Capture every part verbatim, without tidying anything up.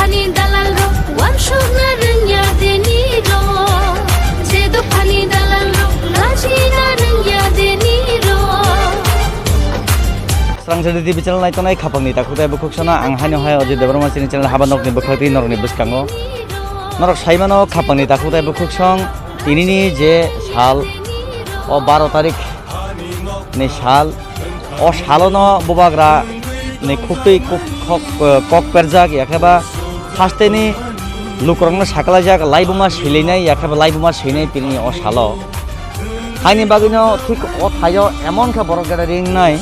Ni dalal rok wansukna rwngya deni rok, je dophani dalal rok lachina rwngya deni rok. Srangchari T V channel naitongnai khapangni takhuk tei bukhuk songno ang haino hai Ajit Debbarma chini channel Habanokni bwkhak twi norokni bwskango. Norok saimano khapangni takhuk tei bukhuk song tinini je sal o baro tarik ni sal, o salono bubagra ni khuktwi kuk-, khok-, eh, kok perjak, yakheba hasteni lukurokno sakalaijak, laibuma silinai, yakheba laibuma sinai tini o salo. Haini bagwino thik o thaio emon khe borok gada ringnai,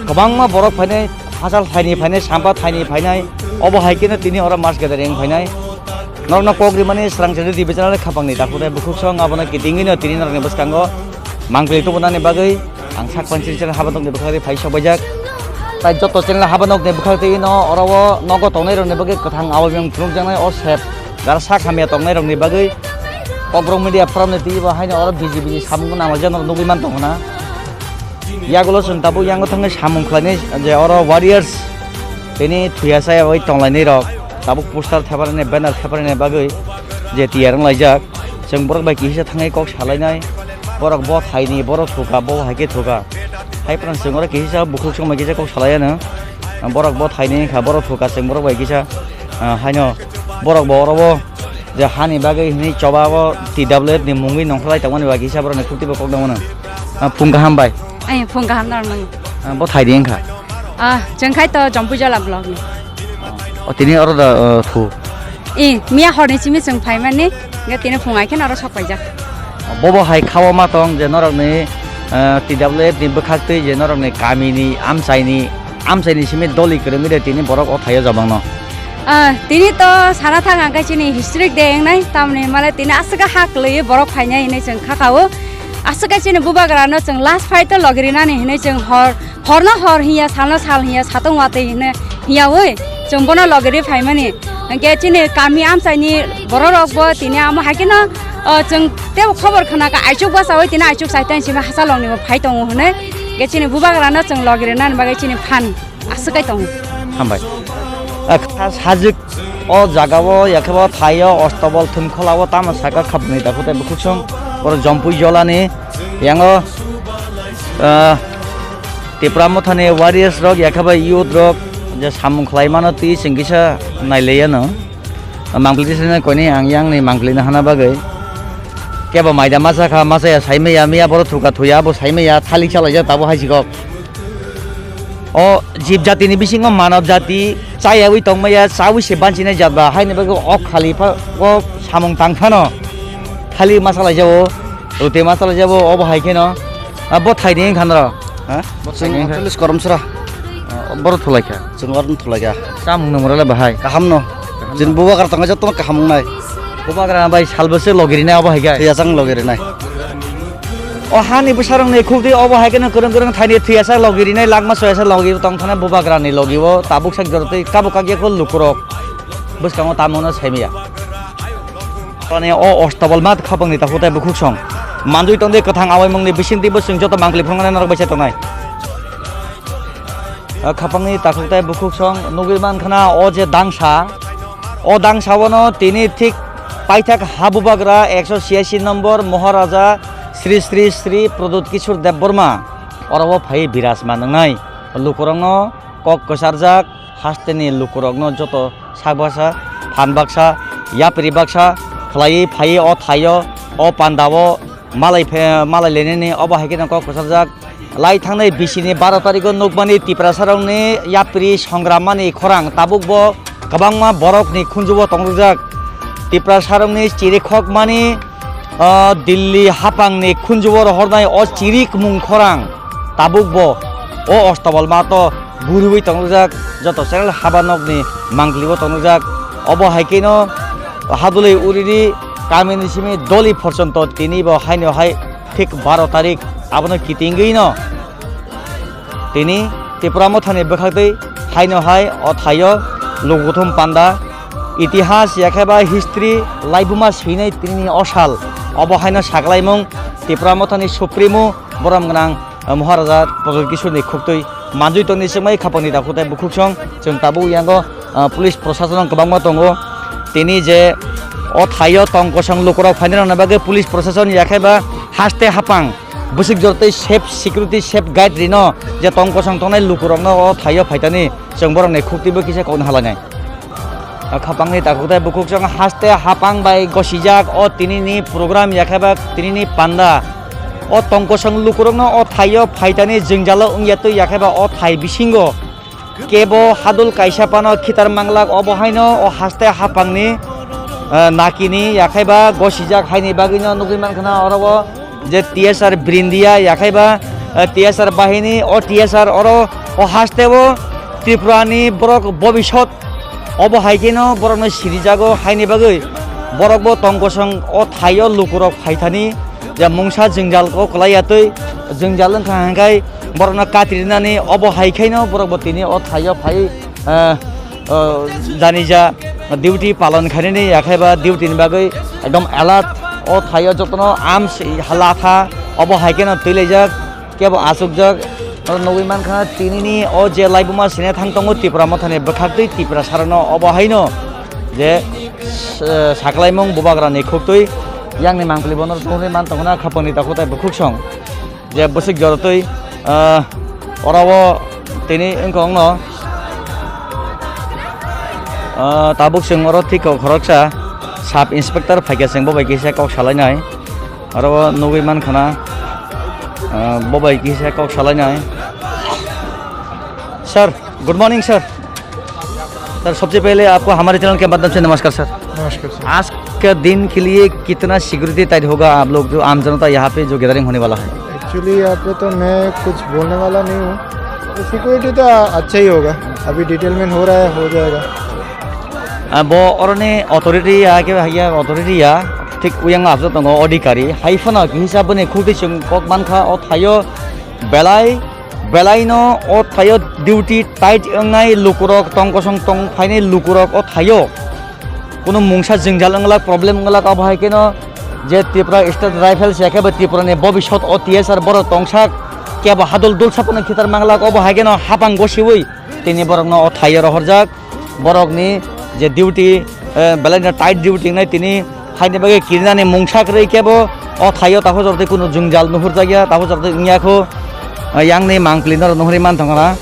kwbangma borok phainai, hachal thaini phainai, sampa thaini phainai, obo hai kheno tini oro mas gada ring phainai. Norokno kok rimani Srangchari T V channel khapangni takhuk tei bukhuk song abono kitingino tini norokni bwskango mangpili tubunani bagwi ang sak panchiri channel Habanokni bwkhak twi phai sok baijak. Tai joto channel Habanokni bwkhak twi no oro o nogo tongnai rokni bagwi kwthang aboyong phunukjaknai o sep gar sak hamya tongnai rokni bagwi Kokborok media forum ni twi bo haino oro B J P ni samung nanglaijak norok nugwi man tongo na. Yagulo chwng tabuk yango thangwi samung khlainai je oro warriors tini thwiya chaya bai tonglainai rok tabuk poster theparani banner theparani bagwi je tiyar wnglaijak. Chwng borok bai kisa thangwi kok salainai, borok bo thaini, borok thuka, bo hai khe thuka. Hai phano chwng oro kisa bukhuk songbai kisa kok salaiya no. Borok bo thaini wngkha, borok thuka, chwng borok bai kisa, ah, haino borok bo oro bo je hani bagwi hwnwi choba o T W F ni mungwi nongkhlai tongmani bai kisa borokni khukti bo kok nangmano. Ah, phung kaham bai. Ai, phung kaham nang nang. Ah, bo thaini wngkha. Ah, chwng khai to Jompuijala block ni. O tini oro da, uh, thu. I, miya horni simi chwng phaimani, hingke tini phung ai kheno oro sok paijak. Bobo hai khao ma tong je norokni, uh, T W F ni bwkhak twi je norokni kamini amchaini, amchaini simi doli kwrwngwi de tini borok o thaio jabangno. Ah, tini to sana thang ang khe chini historic day wngnai, tamni hwnmale tini aswk ha kwlwi borok phainai hinwi chwng kha kao. Aswk khe chini bubagrano chwng last fight o logi rinani hinwi chwng hor Horno hor hiya, salno sal hiya, satong watwi hino hiyawi chwng bono logi ri phaimani. Hwnkhe chini kami amchaini bororokbo tini amo hai kheno, o, chwng teibo khobor khna kha, aichuk bachawi tini aichuk chaitan simi hachalokni bo phai tongo hwnwi. Hwnkhe chini bubagrano chwng logi rinani bagwi chini phan aswk kai tongo. Hambai. A, kha sajwk O jagao, yakhebo thaio, ostobol thumkholao tamo saka khapni takhuk tei bukhuksong, oro Jompui Jolani yango, ah, Tipra Mothani warriors rok, yakhebo youth rok je samung khlai mano, twi chwng kisa nailaiyano. Mangpili tisini koini ang yangni mangpilino hana bagwi. Kebo maida masa kha, masa ya saimaya, miya boro thuka thuya, bo saimaya, thalik chalaijak tabo hai sikok. O jib jatini bisingo manob jati chayawi tongmaya, chawi se banchinai jat ba, haini bagwi o khali pha, o samung tang phano khali masa laijao, rute masa laijao, obo hai kheno, a, bo thaini wngkha noro, ha? Bo thaini wngkha. Chwng athleis Koromsra. A, boro thulaikha. Chwng oro thulaikha. Chamung nung rwla bahai. Kaham no. Kaham no. Chini bubagra tongkha jotono kaham wngnai. Bubagra bai salbose logi rinai abo hai khe? Thwiyachang logi rinai. O hani bwsarokni khukdi obo hai kheno kwrwng kwrwng thaini thwiyasa logi rinai, lakma soyasa logi tong thana bubagrani logi o tabuk sak jorotwi kabo kakya kho lukurok bwskango tamo no saimaya. Ani o ostobol mat khapangni takhuk tei bukhuksong manjui tongdi kwthang awaimungni bisingtwi bo chwng joto mangpili phunuknani norok bai se tongnai. O khapangni takhuk tei bukhuksong nugwi mankhana o je dangsa, o dangsaono tini thik paithak ha bubagra ekso chiyasi nombor Moharaja Sri Sri Sri Pradyut Kishore Debbarma oro o phai birajman wngnai. Lukurokno kok kwcharjak, hasteni lukurokno joto sak baksa, phan baksa, yapri baksa khlaiwi phaiwi o thaio, o pandao malai phe-, malai lainani obo hai kheno kok kwcharjak. Lai thangnai bisini baro tarikgo nukmani Tiprasarokni yapri songrammani khorang tabukbo kwbangma borokni khunjubo tongrwkjak. Tiprasarokni chirikhokmani, ah, Delhi hapangni khunjubo rohornai o chirikmung khorang tabukbo o ostobol mato guriwi tongrwkjak, joto channel haba nokni mangpilibo tongrwkjak. Obo hai kheno hadulwi uriri kamini simi doli porjonto tinibo haino hai thik baro tarik abono kitingwino tini Tipra Mothani bwkhaktwi haino hai o thaio lukuthum panda itihas yakheba history laibuma swinai tini o sal obo haino saklaimung Tipra Mothani supremo borom gwnang Moharaja Pradyut Kishorni khuktwi manjui tongni swngmai khapangni dakhutai bukhuksong chwng tabuk yango ah, police prosason kwbangma tongo. Tini je o thaio tong kosong lukurok phainai rokni bagwi police prosason yakhai ba haste hapang bwswk jortwi safe security, safe guide rino je tong kosong tongnai lukurokno o thaio phaitani chwng borokni khuktibo kisa kokno halainai. O khapangni takhuk tei bukhuk chwng haste hapang bai gosijak o tinini program yakhai ba tinini panda. O tong kosong lukurokno o thaio phaitani jwngjalo wngya twi yakhai ba o thai bisingo kebo hadul kaisa phano khitar manglak, obo haino o haste hapangni, eh, nakini yakhai ba gosijak haini bagwino nugwi mankha na oro o je T S R Brindia yakhai ba, eh, T S R bahini o T S R oro o haste o Tripura ni borok bobisot obo hai kheno borokno sirijago haini bagwi borok bo tong kosong o thaio lukurok phaithani je mungsa jwngjal o kwlai ya twi jwngjal wngkha hwnkhai borokno katrinani obo hai khaino borok bo tini o thaio phai, eh, eh, janija duty palon khainani yakhai ba duty ni bagwi ekdom alert o thaio jotono arms hala tha obo hai kheno twilaijak kebo achukjak. Oro nugwi mankha tinini o je laibuma sine thang tongo Tipra mothani bwkhaktwi Tipra sarano obo haino je, eh, saklaimung bubagrani khuktwi yangni mangpili bono tongwi man tongna khapangni takhuk tei bukhuk song. Je bwswk jorotwi, ah, oro o tini wngkha wngno, ah, tabuk chwng oro thik khoroksa sub inspector phaikha chwng bo bai kisa kok salainai. Oro o nugwi mankha na, ah, bo bai kisa kok salainai. Sir, good morning, sir. Sir, सबसे पहले आपको हमारे चैनल के माध्यम से नमस्कार, सर। नमस्कार, सर। आज के दिन के लिए कितना सिक्योरिटी टाइट होगा आप लोग, जो आम जनता यहाँ पे जो गैदरिंग होने वाला है? एक्चुअली, यहाँ पे तो मैं कुछ बोलने वाला नहीं हूँ। सिक्योरिटी तो अच्छा ही होगा, अभी डिटेलमेंट हो रहा है, हो जाएगा। Ah, bo oroni authority ya, ke haiya authority ya, thik uyang aswk tongo odhikari. Hai phano kisa boni khukti chwng kok mankha, o thaio belai, belaino o thaio duty tight wngnai lukurok, tong kosong tong phainai lukurok o thaio. Kuno mungsa jwngjal wnglak, problem wnglak, abo hai kheno je Tripura State Rifles ya khe bo Tripura ni bobisot o T S R borok tongsak, kebo hadol dul sapono khitar manglak, obo hai kheno hapang gosiwi tini borokno o thaio rohorjak. Borokni je duty, eh, belai no tight duty wngnai tini haini bagwi kirinani mungsa kwrwi kebo o thaio takhuk jortwi kunu jwngjal nuhurjakya, takhuk jortwi wngya kho, eh, yangni mangpili norok nuhurwi man thangkha na.